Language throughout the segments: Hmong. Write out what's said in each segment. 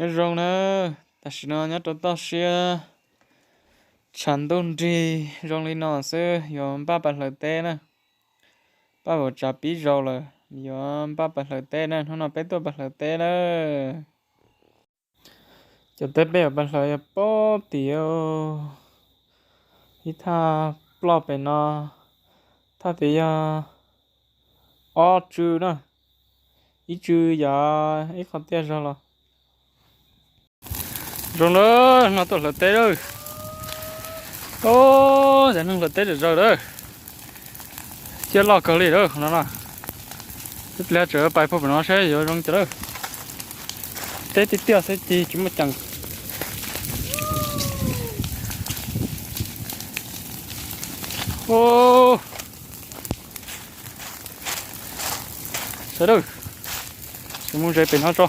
Nyob zoo na, tam sim no nyob rau toj siab tshav ntuj nrig zoo li no xwb yuav npaj pas hlawv teb na. Npaj vauv tsav pib zaus lawm, yuav npaj pas hlawv teb na, hnub no peb tuaj pas hlawv teb na. Cov teb peb yuav pas hlawv yog pob tim ib thaj ploj pem no, thaj tid yog ob tsw na, ib tsw yog ib qho tiaj zog los. Zoo lawm, no tuaj hlawv teb lawm. Os, cov neeg hlawv teb zom zaws lawm. Ciaj loj kawg li lawm qhov no na. Ib pliag tseem pais puag pem no saib yuav zoo cas lawm. Teb tiaj tiaj xwb ces tsis muaj ceem. Os, sawv daws, sawv mus ze pem no tso.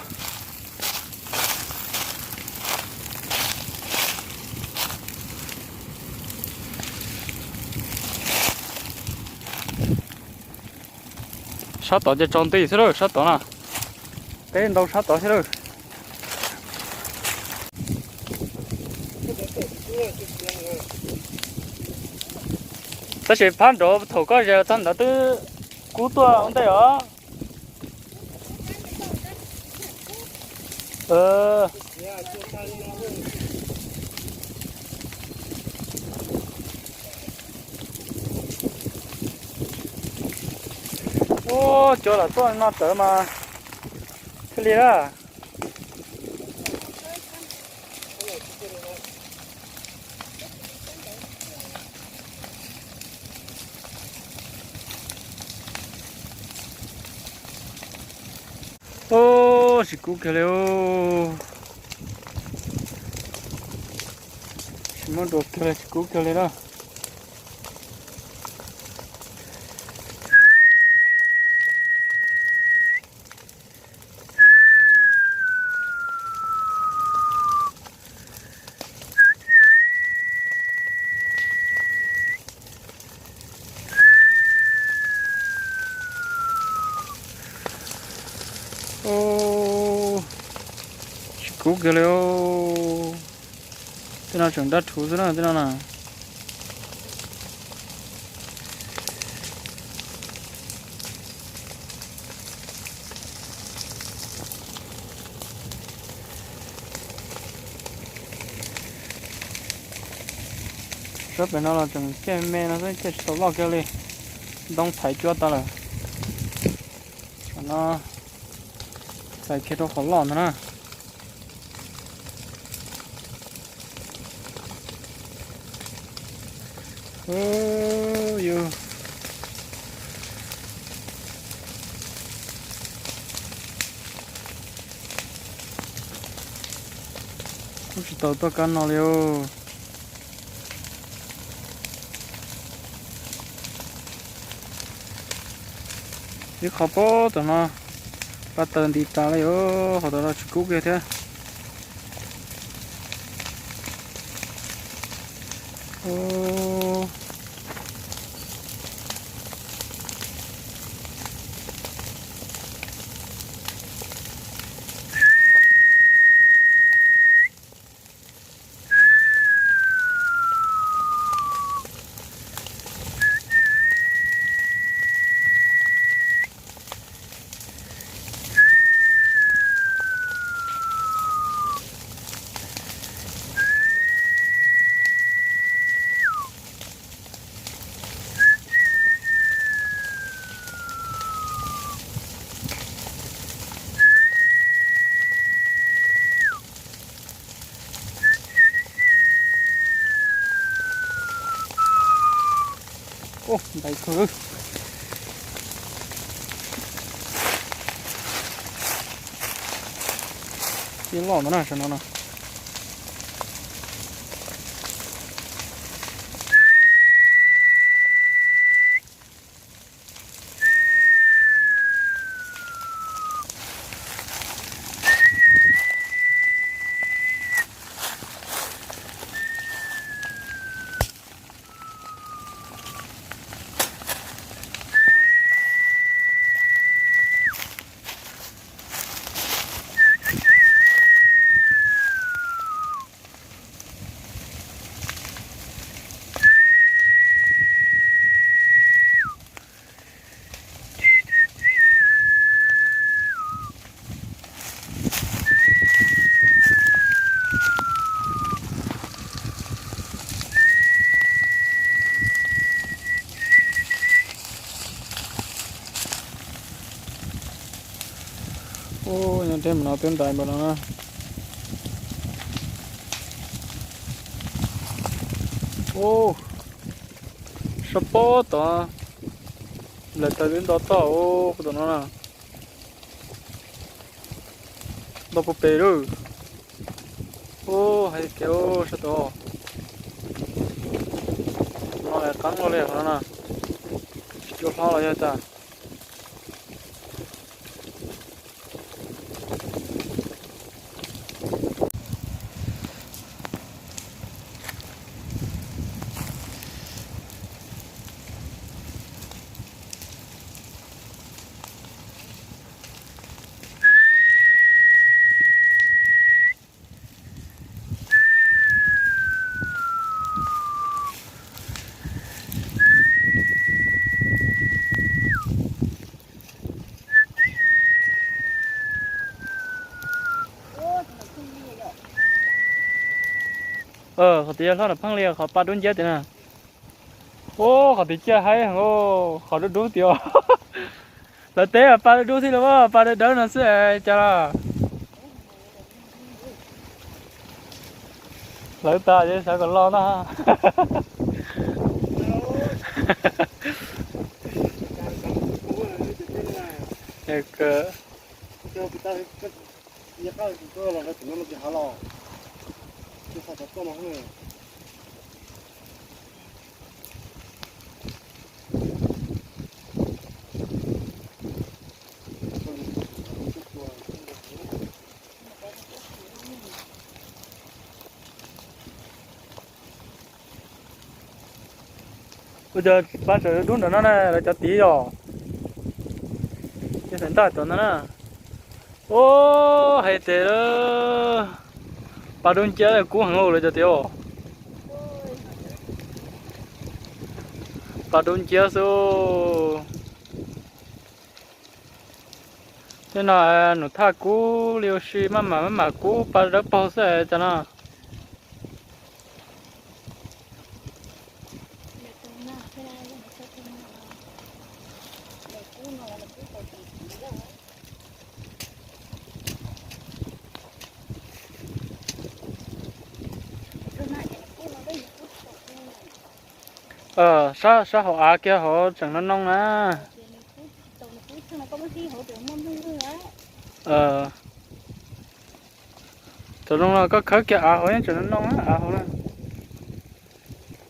Sab tod ces tsaus nti xwb lawm, sab tod na. Teb ntau sab tod thiab lawm. Tab sis phab nrov thaum koj ze txog ntawd twb kub tuaj ua ntej os. Ub, cua lam tuaj no tawv mas thiaj li na. Ub, tsis kub kiag li. Tsis muaj dua kiag li, tsis kub kiag li na. Ub, tsis kub kiag li. Tej no tseem dab rhuv xwb na, tej no na. Sab pem no los tseem ciaj me no xwb, ciaj tsis tau loj kiag li. Ntoo txhais cua tas lawm. Qhov no txhais kiag rau qhov loj ntag na. Yus, kuj tsis tau tuaj kab no li os. Ib qho pob tom no, pab taws nti tas li os, qhov tom no tsis kub kiag thiab. Ub, ntais kawg. Tib loj ntawd na, sab no na. Tej no twb ntais npaum no na. Ub, sab pob tod, nplaim taws twb nto toj ub, puag tom no na. Nto puag pem lawm. Ub, hais kev ub sab tod. No qab ua li qhov no na. Tsis cuag hlob los yog cas. Qhov tias yog hlob nram pheej li qhov pa dub nciab tiag na. Ub, qhov tias ciaj haib heev, qhov dub dub tias. Lawv teb pa dub dub thiab los pa dawb dawb no xwb cas los. Hlawv tas ces sawv kom los ntag. Ua cas pa tseem dub nram no na, lawv cov tid yom. Ces feem ntaj tom no na. Ub, hais tias pa dub nciab kub heev lawv cov tid os. Pa dub nciab xwb. Tej no nus thaj kub li ua si, maj mam maj mam kub pa dawb paug xwb cas no. Sab hauv av kiag hauv tseem no noo na. Thaum zoo no koj khawb kiag av hauv yeej tseem no noo av hauv na.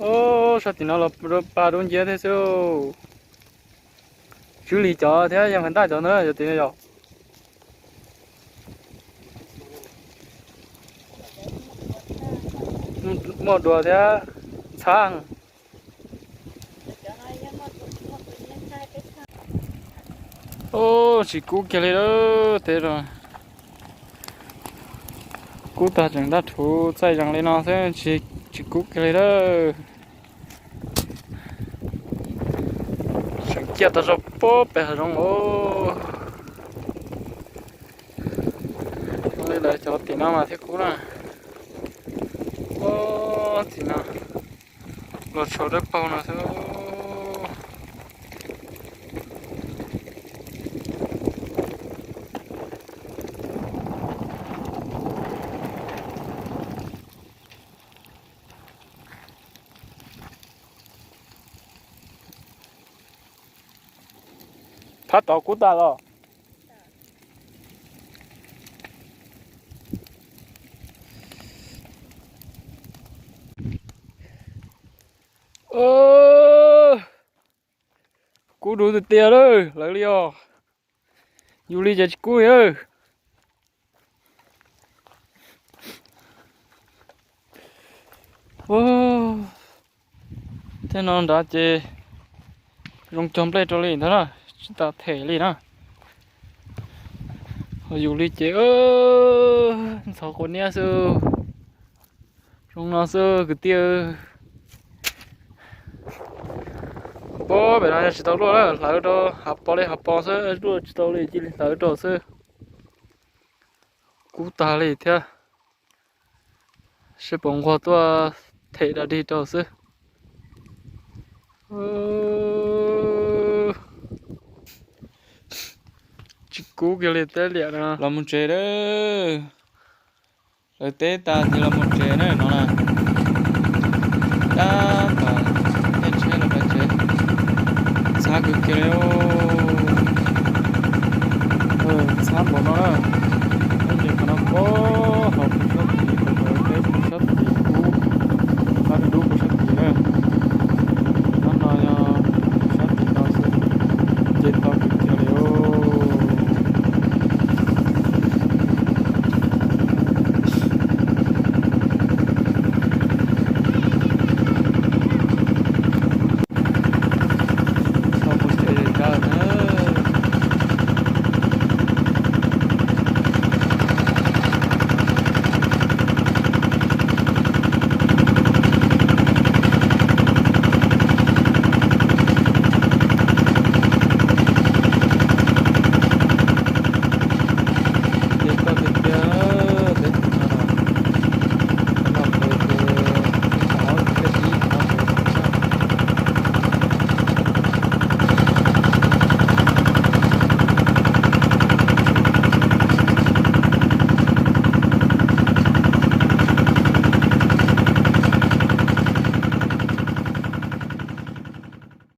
Ub, sab tim no los pa dub nciab thiab xwb. Tswv Lis cov thiab Yaj Nqhis Ntaj cov ntawd yog tim no yom. Muaj dua thiab ntxhab. Ub, tsis kub kiag li lawm, tej no kub tag tseem ntaj rhuv txaij zees li no xwb, tsis kub kiag li lawm. Tseem ciaj tag zog puag pem hav zoov os. Zoo li lawv cov tim no mas thiaj kub na. Ub, tim no los tshauv dawb paug no xwb. Phab tod kub tag los. Kub dub tiag tiag lawm, lawv li os. Yus li ces tsis kub li. Tej no nrad ces zoo cog nplej rau li ntag na, tsis tas them li na. Ho yus li ces ntxhov quav niab xwb. Zoo no xwb kwv tij. Pab pem no yog tsis tau luaj na, hlawv rau hav pos li hav pos xwb, luaj tsis tau li cia li hlawv rau xwb. Kub tag li thiab. Seb puas nquag tuaj them da dig rau xwb. Tsis kub kiag li teb liam no. Los mus tsev lawm. Lawv teb tas ces los mus tsev na no na. Tab tom caij tsheb los pais tsev. Ntxhab kawg kiag li. Ntxhab npaum no na.